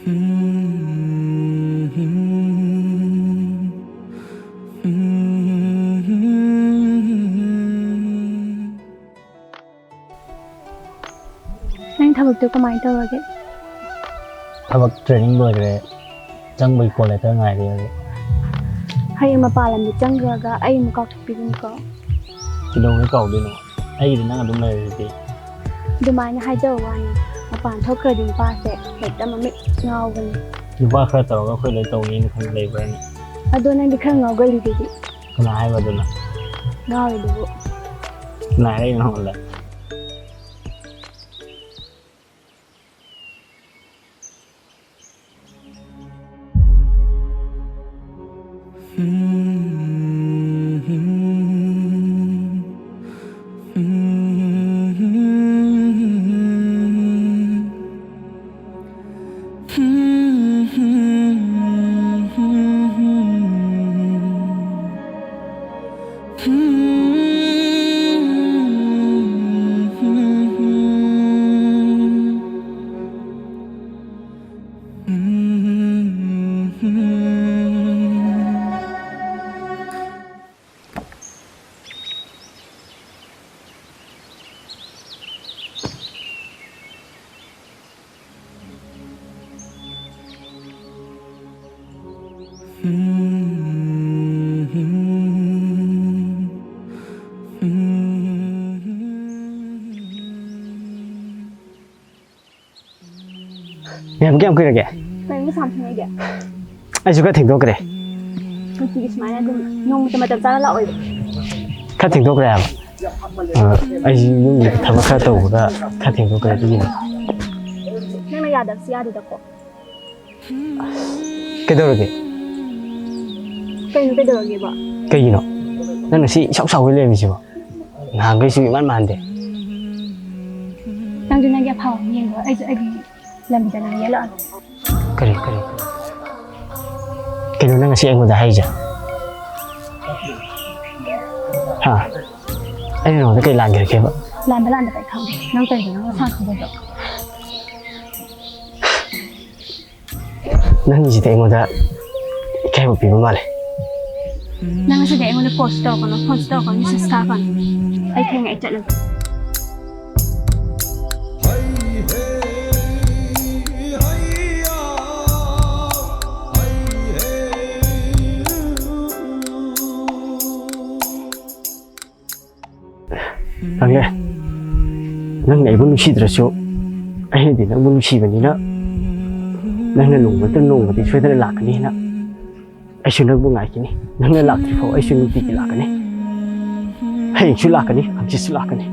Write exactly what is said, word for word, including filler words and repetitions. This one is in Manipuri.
ꯅꯪ ꯊꯕꯛꯇꯣ ꯀꯃꯥꯏꯅ ꯇꯧꯔꯒꯦ? ꯊꯕꯛ training ꯂꯣꯏꯈ꯭ꯔꯦ, ꯆꯪꯕꯒꯤ call letter ꯉꯥꯏꯔꯤ ꯍꯧꯖꯤꯛ꯫ ꯍꯌꯦꯡ ꯃꯄꯥꯟ ꯂꯝꯗ ꯆꯪꯈ꯭ꯔꯒ ꯑꯩ ꯑꯃꯨꯛ ꯀꯥꯎꯊꯣꯛꯄꯤꯒꯅꯨꯀꯣ꯫ ꯀꯩꯗꯧꯕꯩ ꯀꯥꯎꯗꯣꯏꯅꯣ? ꯑꯩꯒꯤꯗꯤ ꯅꯪ ꯑꯗꯨꯝ ꯂꯩꯔꯤꯗꯨꯗꯤ꯫ ꯑꯗꯨꯃꯥꯏꯅ ꯍꯥꯏꯖꯕ ꯋꯥꯅꯤ, ꯃꯄꯥꯟ ꯊꯣꯛꯈ꯭ꯔꯗꯤ ꯅꯨꯄꯥꯁꯦ ꯍꯦꯛꯇ ꯃꯃꯤꯠ ꯉꯥꯎꯕꯅꯤ꯫ ꯅꯨꯄꯥ ꯈꯔ ꯇꯧꯔꯒ ꯑꯩꯈꯣꯏ ꯂꯣꯏ ꯇꯧꯅꯤꯅ ꯈꯟꯕ ꯂꯩꯕ꯭ꯔꯥꯅꯦ? ꯑꯗꯣ ꯅꯪꯗꯤ ꯈꯔ ꯉꯥꯎꯒꯜꯂꯤꯗꯨꯗꯤ꯫ ꯀꯅꯥ ꯍꯥꯏꯕ ꯑꯗꯨꯅ? ꯉꯥꯎꯔꯤꯗꯨꯕꯨ꯫ ꯀꯅꯥ ꯍꯥꯏꯔꯛꯏꯅꯣ ꯅꯉꯣꯟꯗ? ꯃꯦꯝ, ꯀꯌꯥꯝ ꯀꯨꯏꯔꯒꯦ? ꯀꯩꯅꯣ ꯁꯥꯝ ꯊꯦꯡꯉꯩꯒꯦ? ꯑꯩꯁꯨ ꯈꯔ ꯊꯦꯡꯗꯣꯛꯈ꯭ꯔꯦ꯫ ꯅꯨꯡꯇꯤꯒꯤ ꯁꯨꯃꯥꯏꯅ ꯑꯗꯨꯝ ꯅꯣꯡꯃꯇ ꯃꯇꯝ ꯆꯥꯅ ꯂꯥꯛꯑꯣꯏꯕ? ꯈꯔ ꯊꯦꯡꯗꯣꯛꯈ꯭ꯔꯦ ꯍꯥꯏꯕ꯫ ꯑ, ꯑꯩꯁꯨ ꯌꯨꯝꯒꯤ ꯊꯕꯛ ꯈꯔ ꯇꯧꯕꯗ ꯈꯔ ꯊꯦꯡꯗꯣꯛꯈ꯭ꯔꯦ, ꯑꯗꯨꯒꯤꯅꯤ꯫ ꯅꯪꯅ ꯌꯥꯗꯕꯁꯨ ꯌꯥꯗꯦꯗꯀꯣ꯫ ꯀꯩꯗꯧꯔꯒꯦ? ꯀꯩꯅꯣ ꯀꯩꯗꯧꯔꯒꯦꯕ? ꯀꯩꯒꯤꯅꯣ? ꯅꯪ ꯉꯁꯤ ꯏꯁꯥꯎ ꯁꯥꯎꯒꯩ ꯂꯩꯔꯝꯃꯤꯁꯤꯕꯣ? ꯅꯍꯥꯟꯈꯩꯁꯨ ꯏꯃꯥꯟ ꯃꯥꯟꯗꯦ꯫ ꯅꯪꯁꯨ ꯅꯪꯒꯤ ꯑꯐꯕ ꯑꯃ ꯌꯦꯡꯉꯣ, ꯑꯩꯁꯨ ꯑꯩꯒꯤ ꯂꯝꯕꯤꯗ ꯅꯪ ꯌꯦꯜꯂꯛꯑꯅꯨ꯫ ꯀꯔꯤ, ꯀꯔꯤ? ꯀꯩꯅꯣ ꯅꯪ ꯉꯁꯤ ꯑꯩꯉꯣꯟꯗ ꯍꯥꯏꯔꯤꯁꯦ? ꯍꯥ? ꯑꯩꯅ ꯅꯉꯣꯟꯗ ꯀꯩ ꯂꯥꯟꯈ꯭ꯔꯒꯦꯕ? ꯂꯥꯟꯕ ꯂꯥꯟꯗꯕ ꯑꯩ ꯈꯪꯗꯦ꯫ ꯅꯪ ꯀꯔꯤꯒꯤꯅꯣ ꯅꯪ ꯅꯁꯥꯅ ꯈꯪꯖꯗ꯭ꯔꯣ? ꯅꯪꯒꯤꯁꯤꯗꯤ ꯑꯩꯉꯣꯟꯗ ꯏꯀꯥꯏꯕ ꯄꯤꯕ ꯃꯥꯜꯂꯦ꯫ ꯅꯪ ꯉꯁꯤꯗꯤ ꯑꯩꯉꯣꯟꯗ ꯀꯣꯜꯁꯨ ꯇꯧꯔꯛꯀꯅꯨ, ꯐꯣꯟꯁꯨ ꯇꯧꯔꯛꯀꯅꯨ, ꯃꯦꯁꯦꯖ ꯊꯥꯔꯛꯀꯅꯨ꯫ ꯑꯩ ꯊꯦꯡꯉꯦ, ꯑꯩ ꯆꯠꯂꯒꯦ꯫ ꯈꯪꯉꯦ, ꯅꯪꯅ ꯑꯩꯕꯨ ꯅꯨꯡꯁꯤꯗ꯭ꯔꯁꯨ ꯑꯩꯅꯗꯤ ꯅꯪꯕꯨ ꯅꯨꯡꯁꯤꯕꯅꯤꯅ, ꯅꯪꯅ ꯅꯣꯡꯃ ꯅꯠꯇ꯭ꯔ ꯅꯣꯡꯃꯗꯤ ꯁꯣꯏꯗꯅ ꯂꯥꯛꯀꯅꯤꯅ ꯑꯩꯁꯨ ꯅꯪꯕꯨ ꯉꯥꯏꯈꯤꯅꯤ꯫ ꯅꯪꯅ ꯂꯥꯛꯇ꯭ꯔꯤ ꯐꯥꯎ ꯑꯩꯁꯨ ꯅꯨꯡꯇꯤꯒꯤ ꯂꯥꯛꯀꯅꯤ꯫ ꯍꯌꯦꯡꯁꯨ ꯂꯥꯛꯀꯅꯤ, ꯍꯪꯆꯤꯠꯁꯨ ꯂꯥꯛꯀꯅꯤ꯫